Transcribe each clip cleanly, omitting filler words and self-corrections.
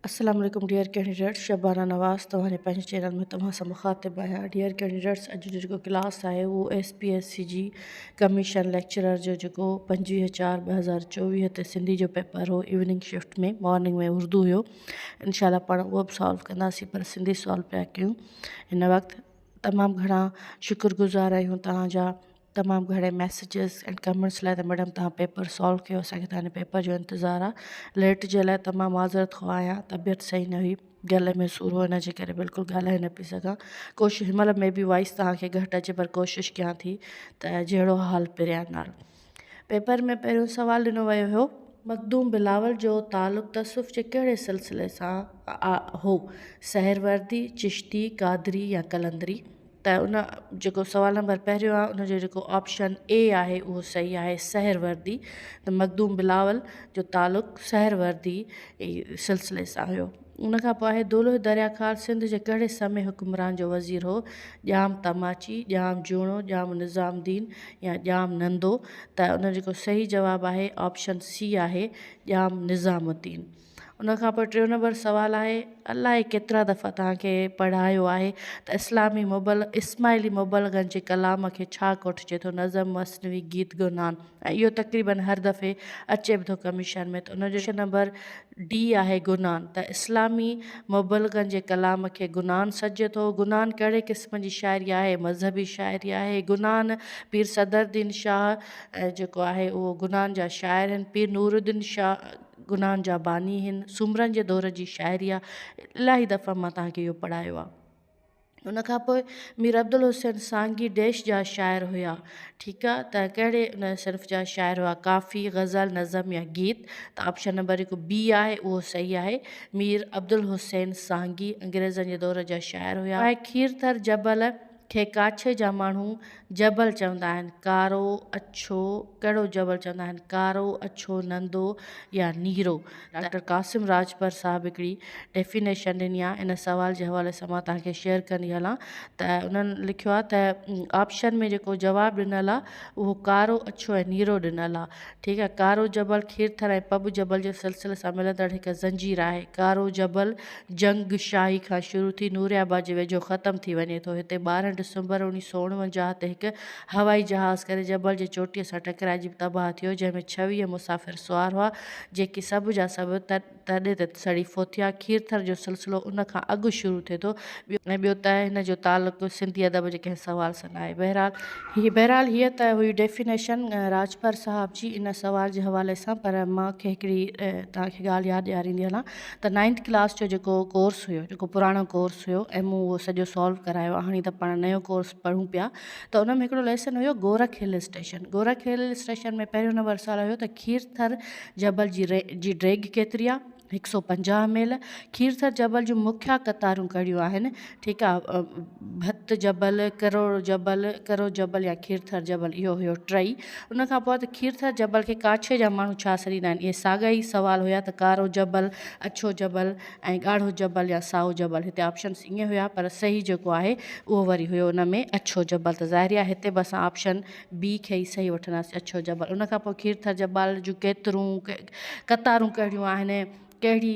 السلام عليڪم dear candidates Shabana Nawaz توهان جي پنهنجي چينل ۾ توهان سان مخاطب آهيان ڊيئر ڪينڊيڊيٽس اڄ جو جيڪو ڪلاس آهي اهو ايس پي ايس سي جي ڪميشن ليڪچرر جو جيڪو 25 4 2024 تي سنڌي جو پيپر هو ايوننگ شفٽ ۾ مارننگ ۾ اردو هيو انشاء الله پاڻ اهو به سالو ڪنداسين پر سنڌي سالو پيا ڪيون هن وقت تمام گهڻا شڪر گذار آهيون توهان جا تمام گهڻي ميسيجز ۽ ڪمينٽس لاء ته ميڊم توهان پيپر سالو ڪيو اسان کي توهان جي پيپر جو انتظار آهي ليٽ جي لاء تمام معذرت خواهه آهيان طبيعت صحيح نه هئي گلي ۾ سور هو ان جي ڪري بلڪل ڳالهائي نه پئي سگهان ڪوشش هن مهل مي بي وائس توهان کي گهٽ اچي پر ڪوشش ڪيان ٿي ته جهڙو حال پريان نال پيپر ۾ پهريون سوال ڏنو ويو هو مخدوم بلاول جو تعلق تصوف جي ڪهڙي سلسلي سان هو سهروردي چشتي قادري يا قلندري ته ان جيڪو سوال نمبر پهريون آهي ان جو جيڪو آپشن اي آهي اهو صحيح آهي سهروردي ته مخدوم بلاول جو تعلق سهروردي سلسلي سان هيو ان کان پوء آهي دولهه دريا خان سنڌ جي ڪهڙي سمي حڪمران جو وزير هو ڄام تماچي ڄام جوڻو ڄام نظام الدين يا ڄام نندو ته ان جو جيڪو صحيح جواب آهي آپشن سي آهي ڄام نظام الدين ان کان پوء ٽيون نمبر سوال آهي الائي ڪيترا دفعا توهان کي پڙهايو آهي ته اسلامي مبل اسماعيلي مبلغن جي ڪلام کي ڇا ڪوٺجي ٿو نظم مثنوي گيت گنان ۽ اهو تقريبن هر دفعي اچي به ٿو ڪميشن ۾ ته ان جو نمبر ڊي آهي گنان ته اسلامي مبلغن جي ڪلام کي گنان سڏجي ٿو گنان ڪهڙي قسم جي شاعري آهي مذهبي شاعري آهي گنان پير صدر الدين شاهه جيڪو آهي اهو گنان جا شاعر آهن پير نور الدين شاهه گناهن جا باني هن سومرن جي دور جي شاعري آ الاهي دفعا مان توهان کي اهو پڙهايو آ ان کان پوء مير عبدالحسين سانگي ڊيش جا شاعر هيا ٺيڪ آ ته ڪهڙي ان صنف جا شاعر هئا ڪافي غزل نظم يا گيت ته آپشن نمبر هڪ بي آهي اهو صحيح آهي مير عبدالحسين سانگي انگريزن جي دور جا شاعر هيا کيرٿر جبل کي ڪاڇي جا ماڻهو جبل چوندا آهن. ڪارو، اڇو، ڪهڙو جبل چوندا آهن؟ ڪارو، اڇو، نندو يا نيرو. ڊاڪٽر قاسم راڄپر صاحب هڪڙي ڊيفينيشن ڏني آهي ان سوال جي حوالي سان مان توهان کي شيئر ڪندي هلان ته انهن لکيو آهي ته آپشن ۾ جيڪو جواب ڏنل آهي اهو ڪارو، اڇو ۽ نيرو ڏنل آهي. ٺيڪ آهي ڪارو جبل کيرٿر ۽ پٻ جبل جي سلسلي سان ملندڙ هڪ زنجير آهي. ڪارو جبل جنگ شاهي کان شروع ٿي نوري آباد جي ويجهو ختم ٿي وڃي ٿو. هتي 12 ڊسمبر 1949 تي هڪ هوائي جهاز ڪري جبل جي چوٽيء سان ٽڪرائجي تباهه ٿيو جنهن ۾ 26 مسافر سوار هئا جيڪي سڀ جا سڀ تڏي تي سڙي فوت ٿيا. کيرٿر جو سلسلو ان کان اڳ شروع ٿئي ٿو ۽ ٻيو ته هن جو تعلق سنڌي ادب جي ڪنهن سوال سان ناهي. بهرحال هي بهرحال هيء ته هئي ڊيفينيشن راڄپر صاحب جي ان سوال جي حوالي سان پر مان کي هڪڙي توهان کي ڳالهه ياد ڏياريندي هلان ته نائنٿ ڪلاس جو جيڪو ڪورس هيو جيڪو پراڻو ڪورس هيو ۽ مون اهو سڄو سالو ڪرايو آهي هاڻي ته پاڻ نيو ڪورس پڙهون پيا ته ان ۾ هڪڙو ليسن هيو Gorakh hill station Gorakh hill station ۾ پهريون نمبر سوال هيو ته کيرٿر جبل جي جي ڊيگهه ڪيتري آ؟ 150 ميل. کيرٿر جبل جون مکيه قطارون ڪهڙيون آهن؟ ٺيڪ آ ڀت جبل، ڪروڙ جبل، ڪرو جبل يا کيرٿر جبل اهو هيو ٽئي. ان کان پوء ته کيرٿر جبل کي ڪاڇي جا ماڻهو ڇا سڏيندا آهن؟ اهي ساڳيا ئي سوال هيا ته ڪارو جبل، اڇو جبل ۽ ڳاڙهو جبل يا سائو جبل هتي آپشنس ائين هيا پر صحيح جيڪو آهي اهو وري هيو ان ۾ اڇو جبل ته ظاهري آهي هتي به اسان آپشن بي کي ئي صحيح وٺنداسين اڇو جبل ان کان پوء کيرٿر جبل جون ڪيترون قطارون ڪهڙيون آهن ڪهڙي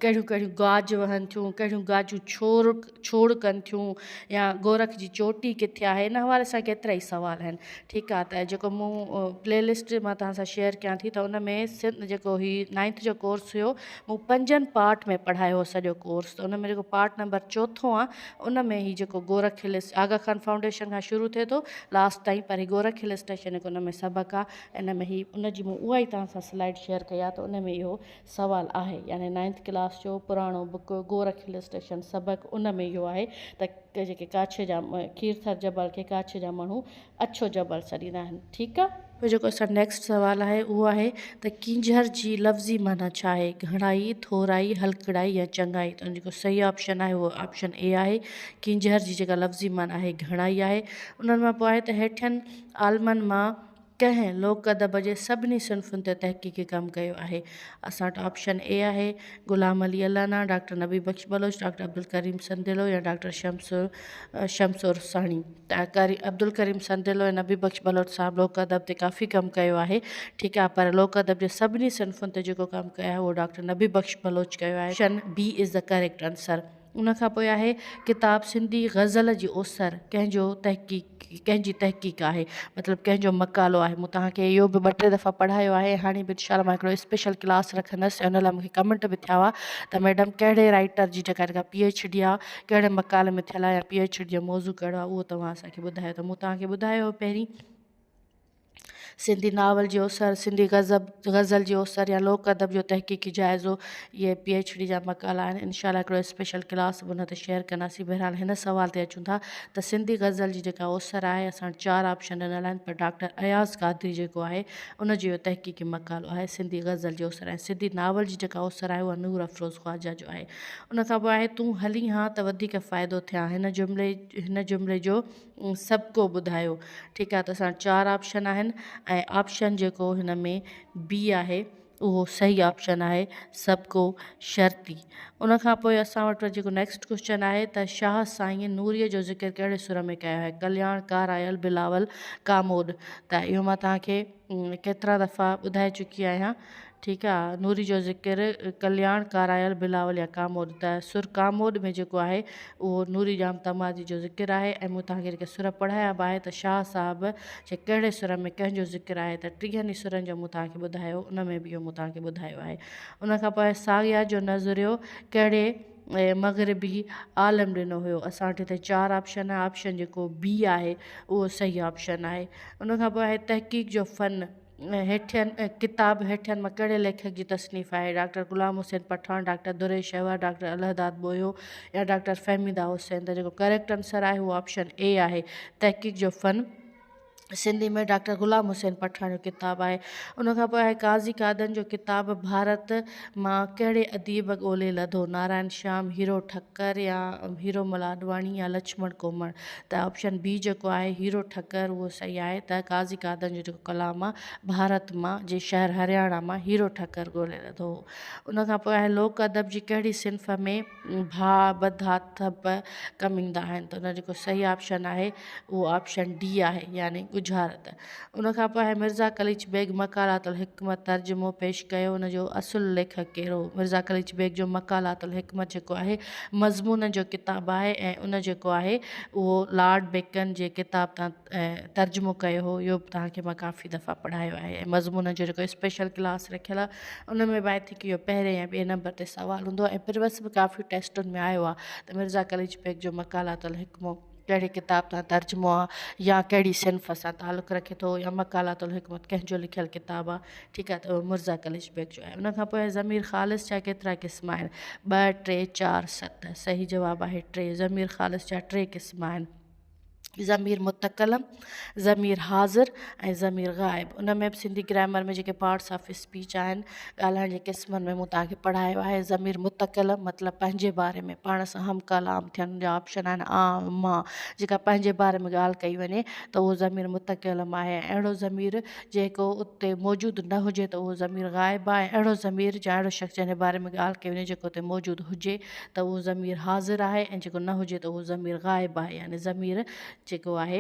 ڪهڙيون ڪهڙيون گاج وهن ٿيون ڪهڙيون گاجون ڇور ڇوڙ ڪن ٿيون يا گورک جي چوٽي ڪٿي آهي ان حوالي سان ڪيترا ئي سوال آهن ٺيڪ آهي ته جيڪو مون پلي لسٽ مان توهان سان شيئر ڪيان ٿي ته ان ۾ سنڌ جيڪو هي نائنٿ جو ڪورس هيو مون پنجن پارٽ ۾ پڙهايو هو سڄو ڪورس ته ان ۾ جيڪو پارٽ نمبر چوٿون آهي ان ۾ هي جيڪو گورک هل آغا خان فائونڊيشن کان شروع ٿئي ٿو لاسٽ تائين پر هي گورک هل اسٽيشن هڪ ان ۾ سبق آ ان ۾ هي ان جي مون اها ئي توهان سان سلائيڊ شيئر ڪئي آ ته ان ۾ اهو سوال آهي يعني نائنٿ ڪلاس جو پراڻو بڪ گورک هل اسٽيشن سبق ان ۾ اهو آهي ته جيڪي ڪاڇي جا کيرٿر جبل کي ڪاڇي جا ماڻهو اڇو جبل سڏيندا آهن ٺيڪ آ. پوء جيڪو اسان نيڪسٽ سوال آهي اهو آهي ته ڪينجهر جي لفظي معنيٰ ڇا آهي؟ گهڻائي، ٿورائي، هلڪڙائي يا چڱائي؟ ته ان جيڪو صحيح آپشن آهي اهو آپشن اي آهي. ڪينجهر جي جيڪا لفظي معنيٰ آهي گهڻائي آهي. انهن مان پوء آهي ته هيٺين عالمن مان ڪنهن لوڪ ادب جي سڀني صنفن تي تحقيقي ڪم ڪيو آهي؟ اسان وٽ آپشن اي آهي غلام علي الانا، ڊاڪٽر نبي بخش بلوچ، ڊاڪٽر عبدالڪريم سنديلو يا ڊاڪٽر شمس شمس عرساڻي. ته عبدالڪريم سنديلو ۽ نبي بخش بلوچ صاحب لوڪ ادب تي ڪافي ڪم ڪيو آهي ٺيڪ آهي پر لوڪ ادب جي سڀني صنفن تي جيڪو ڪم ڪيو آهي اهو ڊاڪٽر نبي بخش بلوچ ڪيو آهي. Option B is the correct answer. ان کان پوء آهي ڪتاب سنڌي غزل جي اوسر ڪنهن جو تحقيق ڪنهن جي تحقيق آهي مطلب ڪنهن جو مقالو آهي مون توهان کي اهو به ٻه ٽي دفعا پڙهايو آهي هاڻي به انشاء الله مان هڪڙو اسپيشل ڪلاس رکندس ان لاء مون کي ڪمينٽ به ٿيا هئا ته ميڊم ڪهڙي رائيٽر جي جيڪا جيڪا پي ايڇ ڊي آهي ڪهڙي مقالي ۾ ٿيل آهي يا پي ايڇ ڊي جو موضوع ڪهڙو آهي اهو توهان اسان کي ٻڌايو ته مون توهان کي ٻڌايو هو پهرين سنڌي ناول جي اوسر، سنڌي غزب، غزل جي اوسر يا لوڪ ادب جو تحقيقي جائزو اهي پي ايڇ ڊي جا مقالا آهن. انشاء الله هڪڙو اسپيشل ڪلاس به ان تي شيئر ڪنداسين. بهرحال هن سوال تي اچون ٿا ته سنڌي غزل جي جيڪا اوسر آهي اسان وٽ چار آپشن ڏنل آهن پر ڊاڪٽر اياز قادري جيڪو آهي ان جو اهو تحقيقي مقالو آهي سنڌي غزل جي اوسر ۽ سنڌي ناول جي جيڪا اوسر آهي اها نور افروز خواجه جو آهي. ان کان پوء آهي تون هلين ها ته وڌيڪ فائدو ٿيان هن جملي هن جملي جو سڀ ڪو ٻڌايو ٺيڪ آ ته اسان وٽ چار آپشن آهن ۽ آپشن جيڪو هن ۾ بي آهي اهو صحيح آپشن آهي سڀ ڪو شرطي ان کان پوء اسان وٽ جيڪو نيڪسٽ ڪوشچن آهي ته شاهه سائين نوريء جو ذڪر ڪهڙي سر ۾ ڪيو آهي ڪلياڻ ڪارايل بلاول ڪاموڏ ته اهو مان توهان کي ڪيترا دفعا ٻڌائي چڪي آهيان ٺيڪ آ نوري جو ذڪر ڪلياڻ ڪارايل بلاول يا ڪاموڏ ته سر ڪاموڏ ۾ جيڪو آهي اهو نوري ڄام تماچي جو ذڪر آهي ۽ مون توهان کي جيڪي سر پڙهايا به آهي ته شاهه صاحب جي ڪهڙي سر ۾ ڪنهن جو ذڪر آهي ته ٽيهن ئي سرن جو مون توهان کي ٻڌايو ان ۾ به اهو مون توهان کي ٻڌايو آهي ان کان پوء ساڳيا جو نظريو ڪهڙي مغربي عالم ڏنو هيو اسان وٽ هتي چار آپشن آهي آپشن جيڪو بي آهي اهو صحيح آپشن آهي ان کان پوء آهي تحقيق جو فن هيٺين ڪتاب هيٺين مان ڪهڙي ليکڪ جي تصنيف آهي؟ ڊاڪٽر غلام حسين پٺاڻ، ڊاڪٽر دري شهوار، ڊاڪٽر الهداد ٻوهيو يا ڊاڪٽر فهميده حسين؟ ته جيڪو ڪريڪٽ آنسر آهي اهو آپشن اي آهي تحقيق جو فن سنڌي ۾ ڊاڪٽر غلام حسين پٺاڻ جو ڪتاب آهي. ان کان پوء آهي قاضي قادن جو ڪتاب ڀارت مان ڪهڙي اديب ڳولي لڌو؟ نارائڻ شيام، هيرو ٺڪر يا هيرو مل آڏواڻي يا لڇمڻ ڪومڻ؟ ته آپشن بي جيڪو آهي هيرو ٺڪر اهو صحيح آهي ته قاضي قادن جو جيڪو ڪلام آهي ڀارت مان جي شهر هرياڻا مان هيرو ٺڪر ڳولي لڌو هو. ان کان پوء آهي لوڪ ادب جي ڪهڙي صنف ۾ ڀاء، ٻڌا، ٿپ ڪم ايندا آهن ته ان جو جيڪو صحيح آپشن آهي اهو آپشن ڊي آهي يعني ڳجهارت. ان کان پوء آهي مرزا قليچ بيگ مقالات الحڪمت ترجمو پيش ڪيو ان جو اصل ليکڪ ڪير هو؟ مرزا قليچ بيگ جو مقالات الحڪمت جيڪو آهي مضمونن جو ڪتاب آهي ۽ ان جيڪو آهي اهو لارڊ بيڪن جي ڪتاب تان ترجمو ڪيو هو اهو به توهان کي مان ڪافي دفعا پڙهايو آهي ۽ مضمونن جو جيڪو اسپيشل ڪلاس رکيل آهي ان ۾ به I think اهو پهرين يا ٻئي نمبر تي سوال هوندو ۽ پروس به ڪافي ٽيسٽن ۾ آيو آهي ته مرزا قليچ بيگ جو مقالات الحڪمو ڪهڙي ڪتاب تان ترجمو آ يا ڪهڙي صنف سان تعلق رکي ٿو يا مقالات الحڪمت ڪنهن جو لکيل ڪتاب آ ٺيڪ آ ته اهو مرزا قليچ بيگ جو آهي ان کان پوء ضمير خالص جا ڪيترا قسم آهن ٻه ٽي چار ست صحيح جواب آهي ٽي ضمير خالص جا ٽي قسم آهن ضمير متڪلم ضمير حاضر ۽ ضمير غائب ان ۾ به سنڌي گرامر ۾ جيڪي پارٽس آف اسپيچ آهن ڳالهائڻ جي قسمن ۾ مون توهان کي پڙهايو آهي ضمير متڪلم مطلب پنهنجي باري ۾ پاڻ سان هم ڪلام ٿين جا آپشن آهن آ مان جيڪا پنهنجي باري ۾ ڳالهه ڪئي وڃي ته اهو ضمير متڪلم آهي ۽ اهڙو ضمير جيڪو اتي موجود نه هجي ته اهو ضمير غائب آهي ۽ اهڙو ضمير يا اهڙو شخص جنهن جي باري ۾ ڳالهه ڪئي وڃي جيڪو اتي موجود هجي ته اهو ضمير حاضر آهي ۽ جيڪو نه هجي ته اهو ضمير غائب آهي يعني ضمير جيڪو آهي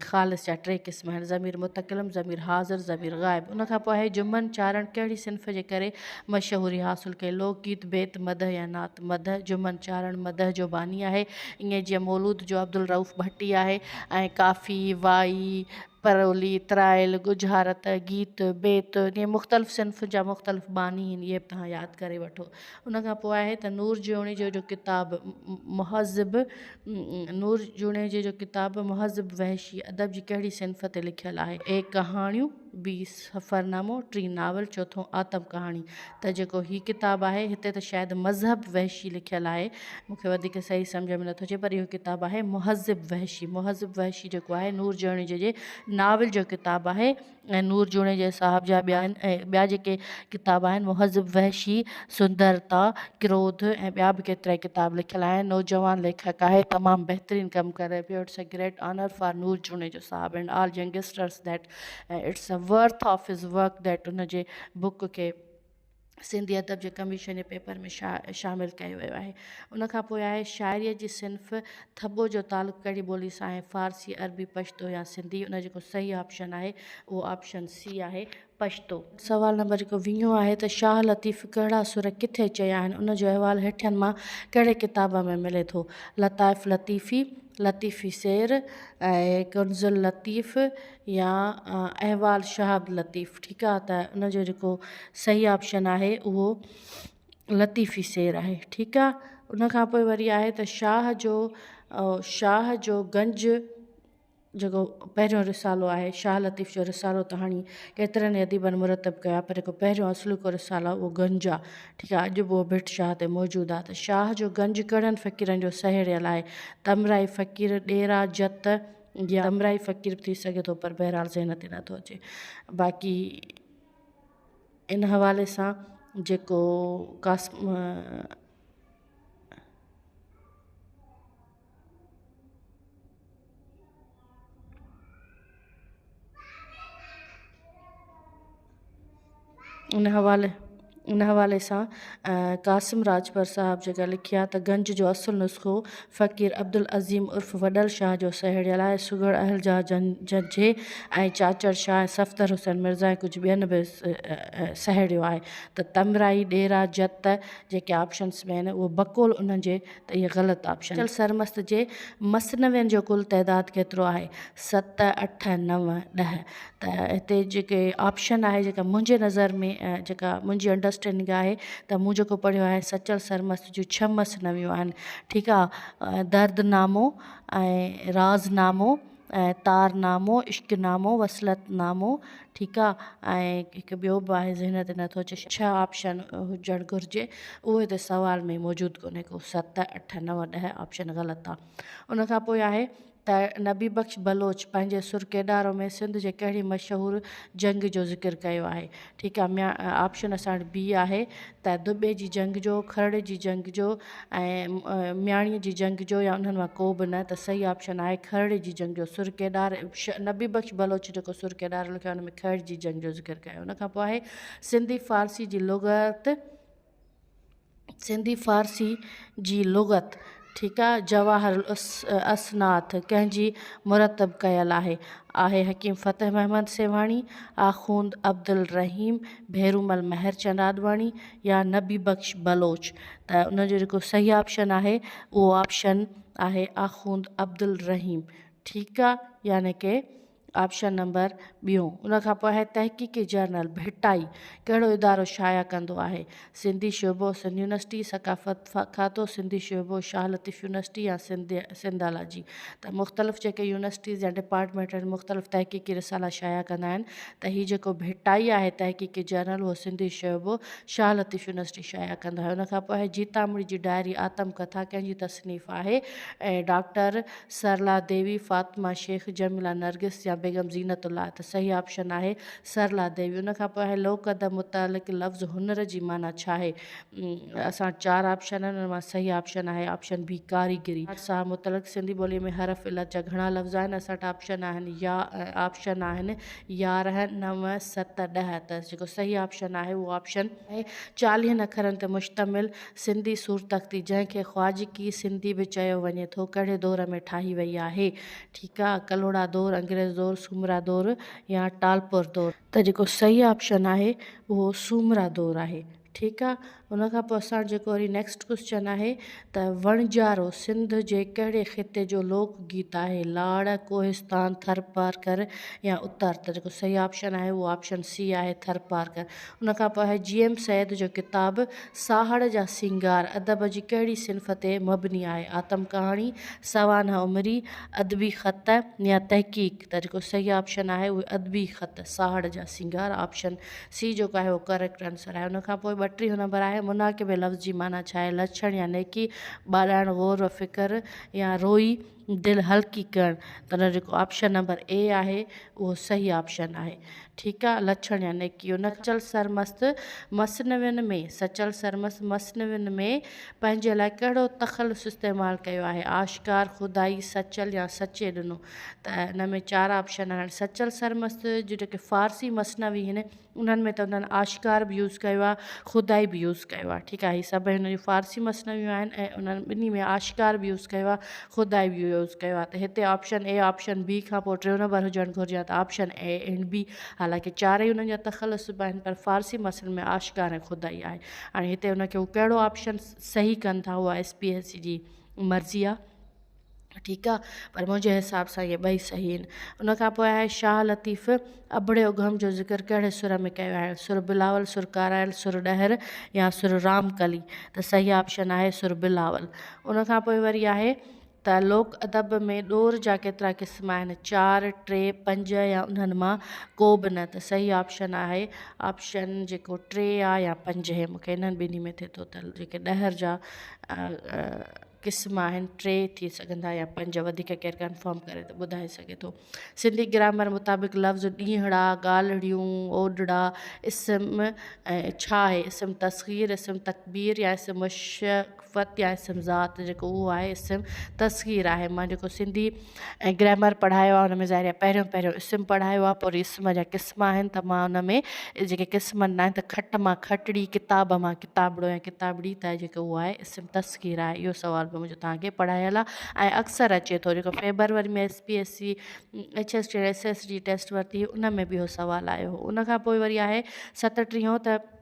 خالص جا ٽي قسم آهن، ضمير متڪلم، ضمير حاضر، ضمير غائب. ان کان پوء آهي جمن چارڻ ڪهڙي صنف جي ڪري مشهوري حاصل ڪئي؟ لوڪ گيت، بيت، مدح يا نعت؟ مدح، جمن چارڻ مدح جو باني آهي، ائين جيئن مولود جو عبدالرئوف ڀٽي آهي ۽ ڪافي، وائي، پرولي، ترائيل، ڳجهارت، گيت، بيت، ائين مختلف صنفن جا مختلف باني آهن، اهي به توهان ياد ڪري وٺو. ان کان پوء آهي ته نور جوڻيجو جو ڪتاب مهذب نور جوڻيجي جو ڪتاب مهذب وحشي ادب جي ڪهڙي صنف تي لکيل آهي؟ اي ڪهاڻيون، بي سفرنامو، ٽي ناول، چوٿون آتم ڪهاڻي. ته جيڪو هي ڪتاب آهي هتي ته شايد مذهب وحشي لکيل آهي مون کي وڌيڪ صحيح سمجهه ۾ نٿو اچي پر اهو ڪتاب آهي مهذب وحشي مهذب وحشي جيڪو آهي نور جوڻيجي جي ناول جو ڪتاب آهي. ۽ نور جوڻيجي صاحب جا ٻيا آهن ۽ ٻيا جيڪي ڪتاب آهن مهذب وحشي، سندرتا، ڪروڌ ۽ ٻيا به ڪيترائي ڪتاب لکيل آهن. نوجوان ليکڪ آهي تمام بهترين ڪم ڪري پيو it's a great honour for Noor Junejo sahib and all youngsters that it's a Worth of his work that ان جي بڪ کي سنڌي ادب جي ڪميشن جي پيپر ۾ شامل ڪيو ويو آهي. ان کان پوء آهي شاعريء جي صنف ٿٻو جو تعلق ڪهڙي ٻولي سان آهي؟ فارسي، عربي، پشتو يا سنڌي؟ ان جو جيڪو صحيح آپشن آهي اهو آپشن سي آهي پشتو. سوال نمبر جيڪو ويهون آهي ته شاهه لطيف ڪهڙا سر ڪٿي چيا آهن؟ ان جو احوال هيٺين مان ڪهڙي ڪتاب ۾ ملي ٿو؟ لطائف لطيفي، لطيفي سير ۽ ڪنز اللطيف يا احوال شهاب لطيف ٺيڪ آ ته ان جو جيڪو صحيح آپشن آهي اهو لطيفي سير آهي ٺيڪ آ ان کان پوء وري آهي ته شاهه جو شاهه جو گنج جيڪو پهريون رسالو آهي شاهه لطيف جو رسالو ته هاڻي ڪيترن ئي اديبن مرتب ڪيو آهي پر جيڪو پهريون اصلوڪو رسالو آهي اهو گنج آهي ٺيڪ آهي اڄ به اهو ڀٽ شاهه تي موجود آهي ته شاهه جو گنج ڪهڙن فقيرن جو سهيڙيل آهي تمرائي فقير ڏيرا جت يا تمرائي فقير به ٿي سگهي ٿو پر بهرحال ذهن تي نٿو اچي باقي ان حوالي سان جيڪو قاسم ان حوالي ان حوالي سان قاسم راڄپر صاحب جيڪا لکي آهي ته گنج جو اصل نسخو فقير عبدالعظيم عرف وڏل شاهه جو سهيڙيل آهي. سگهڙ اهلجا جنجهي ۽ چاچڙ شاهه ۽ صفدر حسين مرزا ۽ ڪجهه ٻين به سهيڙيو آهي ته تمرائي، ڏيرا، جت جيڪي آپشنس ۾ آهن اهو بقول انهن جي ته اهي غلط آپشن سچل سرمست جي مثنوين جو ڪل تعداد ڪيترو آهي؟ ست، اٺ، نو، ڏهه. ته هتي جيڪي آپشن آهي جيڪا منهنجي نظر ۾ جيڪا منهنجي انڊرسٽينڊنگ آهي ته مون جيڪو پڙهيو آهي سچل سرمست جون ڇهه مثنويون آهن ٺيڪ آهي درد نامو ۽ راز نامو ۽ تار نامو عشق نامو وصلت نامو ٺيڪ آ ۽ هڪ ٻيو به آهي ذهن تي نٿو اچي ڇهه آپشن هجڻ گهرجي اهو هتي سوال ۾ موجود ڪونهي ڪو ست اٺ نو ڏهه آپشن غلط آ ان کان پوء آهي ته نبي بخش بلوچ پنهنجي سر ڪيڏارو ۾ سنڌ جي ڪهڙي مشهور جنگ جو ذڪر ڪيو آهي؟ ٺيڪ آ ميان آپشن اسان وٽ بي آهي ته دٻي جي جنگ جو، کرڙي جي جنگ جو ۽ مياڻي جي جنگ جو يا انهن مان ڪو به نه ته صحيح آپشن آهي کرڙي جي جنگ جو سر ڪيڏار نبي بخش بلوچ جيڪو سر ڪيڏارو لکيو آهي ان ۾ کرڙي جي جنگ جو ذڪر ڪيو ان کان پوء آهي سنڌي فارسي جي لغت سنڌي فارسي جي لغت ٺيڪ آ جواهر الاسناد ڪنهن جي مرتب ڪيل آهي؟ آهي حڪيم فتح محمد سيوهاڻي، آخوند عبدالرحيم، ڀيرومل مهر چند آڏواڻي يا نبي بخش بلوچ ته ان جو جيڪو صحيح آپشن آهي اهو آپشن آهي آخوند عبدالرحيم ٺيڪ آ يعني ڪي آپشن نمبر ٻيون. ان کان پوء آهي تحقيقي جرنل ڀٽائي ڪهڙو ادارو شايع ڪندو آهي؟ سنڌي شعبو سنڌ يونيورسٽي، ثقافت کاتو سنڌي شعبو شاهه لطيف يونيورسٽي يا سنڌالاجي ته مختلف جيڪي يونيورسٽيز يا ڊپارٽمينٽ آهن مختلف تحقيقي رسالا شايع ڪندا آهن ته هي جيڪو ڀٽائي آهي تحقيقي جرنل اهو سنڌي شعبو شاهه لطيف يونيورسٽي شايع ڪندو آهي. ان کان پوء آهي جيتامڙي جي ڊائري آتم ڪٿا ڪنهن جي تصنيف آهي؟ ڊاڪٽر سرلا ديوي، فاطمه شيخ، جميله نرگس يا بيگم زينت الله ته صحيح آپشن آهي سرلا ديوي. ان کان پوء آهي لوڪ ادب متعلق لفظ هنر جي معنيٰ ڇا آهي؟ اسان وٽ چار آپشن آهن ان مان صحيح آپشن آهي آپشن بي ڪاريگري. ساهه متعلق سنڌي ٻوليء ۾ حرف علت جا گهڻا لفظ آهن اسان وٽ آپشن آهن يا آپشن آهن 11، نو، ست، ڏهه ته جيڪو صحيح آپشن آهي اهو آپشن آهي چاليهن اکرن تي مشتمل سنڌي صورتخطي، جنهن کي خواجڪي سنڌي به چيو وڃي ٿو، ڪهڙي دور ۾ ٺاهي وئي آهي؟ ٺيڪ آ، ڪلهوڙا دور، انگريز دور، سومرا دور يا ٽالپر دور؟ ته جيڪو صحيح آپشن آهي اهو سومرا دور آهي. ٺيڪ آ، ان کان پوء اسان وٽ جيڪو وري نيڪسٽ ڪوسچن آهي ته وڻجارو سنڌ جي ڪهڙي خطي جو لوڪ گيت آهي؟ لاڙ، ڪوهستان، ٿرپارڪر يا اتر؟ ته جيڪو صحيح آپشن آهي اهو آپشن سي آهي ٿرپارڪر. ان کان پوء آهي جي ايم سيد جو ڪتاب ساهڙ جا سينگار ادب جي ڪهڙي صنف تي مبني آهي؟ آتم ڪهاڻي، سوانح عمري، ادبي خط يا تحقيق؟ ته جيڪو صحيح آپشن آهي اهو ادبي خط ساهڙ جا سينگار آپشن سي جيڪو آهي اهو ڪريڪٽ آنسر آهي. ان کان پوء 32 نمبر آهي. آهي مناقبي لفظ جي معنيٰ ڇا آهي؟ لڇڻ يا نيڪي، ٻاڏائڻ، غور و فڪر يا روئي دل هلڪي ڪرڻ ته ان جو جيڪو آپشن نمبر اي آهي اهو صحيح آپشن آهي ٺيڪ آ لڇڻ يا نيڪي ان سچل سرمست مثنوين ۾ سچل سرمست مثنوين ۾ پنهنجي لاء ڪهڙو تخلص استعمال ڪيو آهي آشڪار، خدائي، سچل يا سچي ڏنو ته ان ۾ چار آپشن آهن سچل سرمست جون جيڪي فارسي مثنوي هن انهن ۾ ته انهن آشڪار به يوز ڪيو آهي خدائي به يوز ڪيو آهي ٺيڪ آهي هي سڀ هن جون فارسي مثنويون آهن ۽ انهن ٻنهي ۾ آشڪار به يوز ڪيو آهي خدائي به يوز ڪيو آهي ته هتي آپشن اي آپشن بي کان پوء ٽيون نمبر هجڻ گهرجي ها ته آپشن اي اينڊ بي حالانڪه چارئي انهن جا تخلص به آهن پر فارسي مثنوي ۾ آشڪار ۽ خدائي آهي هاڻي هتي ان کي هو ڪهڙو آپشن صحيح ڪن ٿا اها ايس پي ايس سي جي مرضي آهي ٺيڪ آ پر منهنجي حساب سان اهي ٻئي صحيح آهن. ان کان پوء آهي شاهه لطيف ابڙي اگهم جو ذڪر ڪهڙي سر ۾ ڪيو آهي؟ سر بلاول، سر ڪارايل، سر ڏهر يا سر رامڪلي؟ ته صحيح آپشن آهي سر بلاول. ان کان پوء وري آهي ته لوڪ ادب ۾ ڏور جا ڪيترا قسم آهن؟ چار، ٽي، پنج يا انهن مان ڪو به نه؟ ته صحيح آپشن آهي آپشن جيڪو ٽي آ يا پنج هي مون کي انهن ٻنهي ۾ ٿئي ٿو ته جيڪي ڏهر جا قسم آهن ٽي ٿي سگهن ٿا يا پنج وڌيڪ ڪير ڪنفرم ڪري ته ٻڌائي سگهي ٿو. سنڌي گرامر مطابق لفظ ڏينهڙا، ڳالهڙيون، اوڏڙا اسم ڇا آهي؟ اسم تصغير، اسم تڪبير يا اسم مشفت يا اسم ذات جيڪو اهو آهي اسم تصغير آهي. مان جيڪو سنڌي گرامر پڙهايو آهي ان ۾ ظاهر آهي پهريون پهريون اسم پڙهايو آهي پوء وري اسم جا قسم آهن ته مان ان ۾ جيڪي قسم آهن ته کٽ مان کٽڙي، ڪتاب مان ڪتابڙو يا ڪتابڙي ته جيڪو اهو آهي اسم تصغير آهي اهو سوال به منهنجو توهان کي پڙهايل آهي ۽ اڪثر اچي ٿو جيڪو February ۾ S P S C H S T S S G test ورتي هئي ان ۾ به اهو سوال آيو هو ان کان پوء وري آهي ستٽيهون ته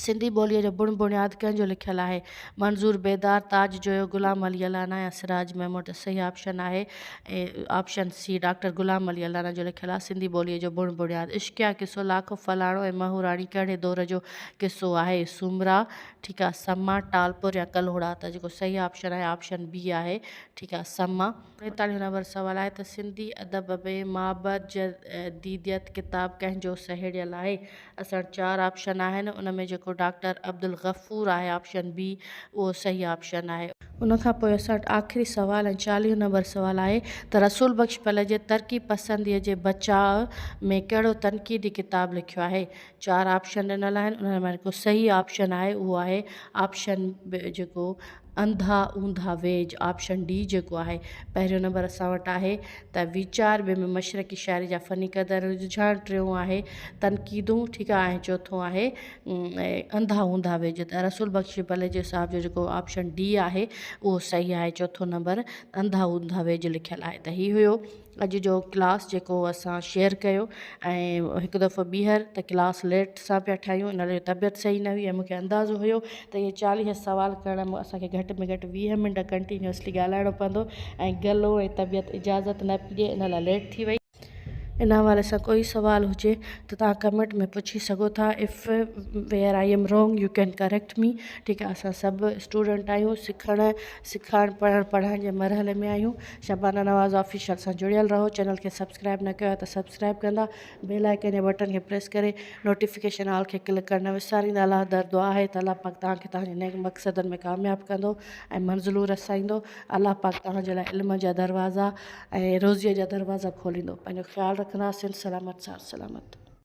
سنڌي ٻوليء جو بڻ بڻياد ڪنهن جو لکيل آهي؟ منظور بيدار، تاج جويو، غلام علي الانا يا سراج محمود ته صحيح آپشن آهي option C doctor Ghulam Ali Allana جو لکيل آهي سنڌي ٻوليء جو بڻ بڻياد. عشقيه قصو لاکو ڦلاڻو ۽ مهوراڻي ڪهڙي دور جو قصو آهي؟ سومرا، ٺيڪ آهي، سما، ٽالپر يا ڪلهوڙا ته جيڪو صحيح آپشن آهي آپشن بي آهي ٺيڪ آهي سما. پنجيتاليهون نمبر سوال آهي ته سنڌي ادب ۾ مابعد جديديت ڪتاب ڪنهن جو سهيڙيل آهي؟ اسان وٽ چار آپشن آهن ان ۾ جيڪو ڊاڪٽر عبدالغفور آهي آپشن بي اهو صحيح آپشن آهي. ان کان پوء اسان وٽ آخري سوال ۽ چاليهون نمبر سوال آهي ته رسول بخش پليجي ترقي پسنديء جي بچاء ۾ ڪهڙو تنقيدي ڪتاب لکيو آهي؟ چار آپشن ڏنل آهن انهن مان جيڪو صحيح آپشن آهي اهو آهي آپشن جيڪو انڌا اونڌا ويج آپشن ڊي جيڪو آهي پهريون نمبر اسان وٽ آهي ته ويچار ٻئي ۾ مشرقي شاعري جا فني قدر رجحان ٽيون آهي تنقيدون ٺيڪ آهي ۽ چوٿون آهي انڌا اونڌا ويج ته رسول بخش پليجي صاحب جو جيڪو آپشن ڊي آهي اهو صحيح آهي چوٿون نمبر انڌا اونڌا ويج لکيل آهي ته هي هيو اڄ جو ڪلاس جيڪو اسان شيئر ڪيو ۽ هڪ دفعو ٻيهر ته ڪلاس ليٽ سان پيا ٺاهيون ان لاء طبيعت صحيح نه هئي ۽ مونکي اندازو هيو ته اهي 40 سوال ڪرڻ ۾ اسانکي گهٽ ۾ گهٽ 20 منٽ ڪنٽينيوسلي ڳالهائڻو پوندو ۽ گلو ۽ طبيعت اجازت نه پئي ڏئي ان لاء ليٽ ٿي وئي. ان حوالي سان ڪوئي سوال هجي ته توهان ڪمينٽ ۾ پڇي سگهو ٿا if where I am wrong you can correct me ٺيڪ آهي اسان سڀ اسٽوڊنٽ آهيون سکڻ سکائڻ پڙهڻ پڙهائڻ جي مرحلي ۾ آهيون شبانه نواز آفيشل سان جڙيل رهو چينل کي سبسڪرائب نه ڪيو آهي ته سبسڪرائب ڪندا بيل آئيڪن جي بٽڻ کي پريس ڪري نوٽيفڪيشن آل کي ڪلڪ ڪرڻ نه وساريندا الله در دعا آهي ته الله پاڪ توهان کي توهان جي نيڪ مقصدن ۾ ڪامياب ڪندو ۽ منزلون رسائيندو الله پاڪ توهان جي لاء علم جا دروازا ۽ روزيء جا دروازا کوليندو. پنهنجو خيال رکندا. سنڌ سلامت ساٿ سلامت.